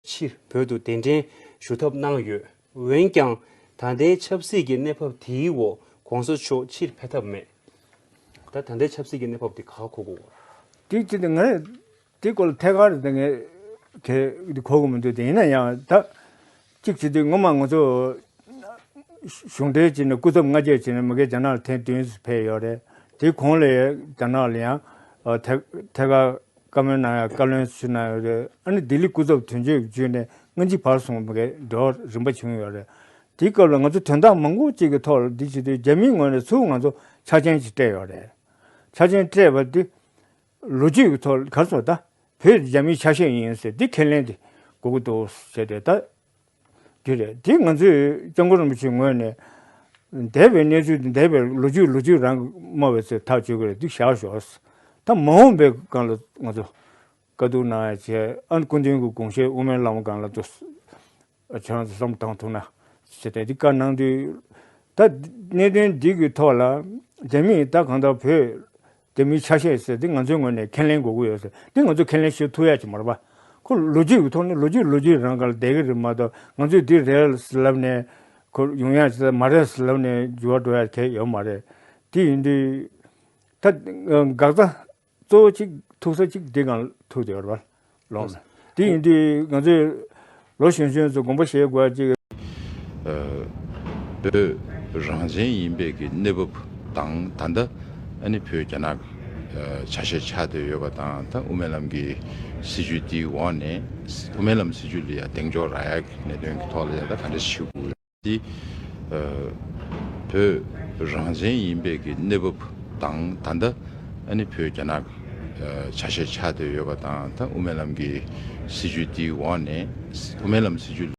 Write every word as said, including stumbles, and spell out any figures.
ཕྱིར་བོད་དུ་གདན་འདྲེན་ཞུ་ཐབས་གནང་ཡོད། འོན་ཀྱང་ད་ལྟའི་ཆབ་སྲིད་ཀྱི་གནས་བབ་དེའི་འོག་གོང་ས་མཆོག་ཕྱིར་ཕེབས་ཐབས་མེད། ད་ད་ལྟའི་ཆབ་སྲིད་ཀྱི་གནས་བབ་དེ་ག་གོ་དགོས། དེ་ཅི་སྟེ་ངས་དེ་སྐོར་ལ་ཐད་ཀར་དེ་ངས་གལ་གོ་གི་མི་འདུག་དེ་ཡིན་ན་ཡང་ད་གཅིག་བྱེད་དུས་ངོ་མ་ང་ཚོ་གཞུང་འབྲེལ་བྱས་ནས་སྐུ་ཚབ་སྔ་རྗེས་བྱས་ནས་མ་གིར་རྒྱ་ནག་ལ་ཐེངས་བདུན་ཙམ་ཕེབས་ཡོད་རེད། དེའི་གོང་ལ་རྒྱ་ནག་ལ་ཡང་ཐད་ཐད་ཀར་བཀའ་མོལ་གནང་ཡ་བཀའ་བློན་ཞུ་གནང་ཡོད་རེད། ཨ་ནི་ལྡི་ལི་སྐུ་ཚབ་དོན་གཅོད་བརྒྱུད་ནས་སྔ་ཕྱི་བར་གསུམ་མ་གིར་འབྲེལ་བ་རིམ་པ་བྱུང་ཡོད་རེད། དེའི་སྐབས་ལ་ང་ཚོ་དོན་དག་མང་པོ་ཅིག་གི་ཐོག་ལ་འདི་བྱེད་དུས་རྒྱ་མིའི་ངོས་ནས་ཚུར་ང་ཚོ་ཆ་རྐྱེན་ཅིག་སྤྲད་ཡོད་རེད། ཆ་རྐྱེན་སྤྲད་པ་འདི་ལོ་རྒྱུས་ཀྱི་ཐོག་ག་རེ་ཟེར་ད་བོད་རྒྱ་མིའི་ཆ་ཤས་ཡིན་ཟེར་འདི་ཁས་ལེན་དེ་དགོས་ཀྱི་འདུག་ཟེར་ཏེ་ད་འདི་རེད། འདི་ང་ཚོས་སྐྱབས་མགོན་རིན་པོ་ཆེའི་ངོས་ནས་འདས་པའི་གནས་ཚུལ་འདི་འདས་པའི་ལོ་རྒྱུས་ལོ་རྒྱུས་རང་སྨྲ་བའི་ཚེ་ཐག་གཅོད་ཀྱི་རེད། འདི་བཞག་ཞོག་ད་མ་འོངས་པའི་སྒང་ལ་ང་ཚོ་བཀའ་བསྡུར་གནང་ཡ་བྱས། ཨ་ནི་སྐུ་མདུན་གྱི་དགོངས་བཞེད་དབུ་མའི་ལམ་སྒང་ལ་དུ་ཁྱེད་རང་ཚོ་བསམ་བཏང་ཐུབ་ན་ཟེར་ཏེ་འདི་བཀའ་གནང་དུས། ད་གནད་དོན་འདི་གི་ཐོག་ལ་རྒྱ་མིས་ད་གང་ལྟར་བོད་རྒྱ་མིའི་ཆ་ཤས་ཟེར་འདི་ང་ཚོའི་ངོས་ནས་ཁས་ལེན་དགོས་ཀྱི་ཡོད་ཟེར། འདི་ང་ཚོས་ཁས་ལེན་ཞུ་ཐུབ་ཡ་ཅིག་མ་རེད་པ། ཁོ་ལོ་རྒྱུས་ཀྱི་ཐོག་ནས་ལོ་རྒྱུས་ལོ་རྒྱུས་རང་སྒང་ལ་བསྡད་ཀྱི་རེད་མ་གཏོགས། ང་ཚོས་འདི་རེད་ལབ་ནས་ཁོ་ཡོང་ཡ་ཅིག་མ་རེད་ལབ་ནས་འགྱུར་བ་འགྲོ་ཡ་གང་ཡང་ཡོད་མ་རེད། དེ་ཡིན་དུས་ད་འགག་རྩ་གཙོ་བོ་གཅིག་ཐུག་ས་གཅིག་འདི་སྒང་ཐུག་བསྡད་ཡོད་རེད་པ། ལོག་ནས་དེ་ཡིན་དུས་ང་ཚོས་ལོ་གཞོན་གཞོན་ཚོ་དགོངས་པ་བཞེས་དགོས་ཅིག་ཨ། བོད་རང་བཙན་ཡིན་པའི་གི་གནས་བབ་དང་། ད་ལྟ་ཨ་ནི་བོད་རྒྱ་ནག་ཨ་ཆ་ཤས་ཆགས་བསྡད་ཡོད་པ་དང་། ད་དབུ་མའི་ལམ་གྱི་སྲིད་བྱུས་དེའི་འོག་ནས་དབུ་མའི་ལམ་སྲིད་བྱུས་ལ་ཡང་གདེང་འཇོག་རག་ཡ་གི་གནད་དོན་གྱི་ཐོག་ལ་ཡང་ད་ག་འདྲ་ཞིག་དགོས། དེ་ཨ་བོད་རང་བཙན་ཡིན་པའི་གི་གནས་བབ་དང་། ད་ལྟ་ཨ་ནི་བོད་རྒྱ་ནག་ཨ་ཆ་ཤས་ཆགས་བསྡད་ཡོད་པ་དང་། ད་དབུ་མའི་ལམ་གྱི་སྲིད་བྱུས་དེའི་འོག་ནས་དབུ་མའི་ལམ་སྲིད་བྱུས་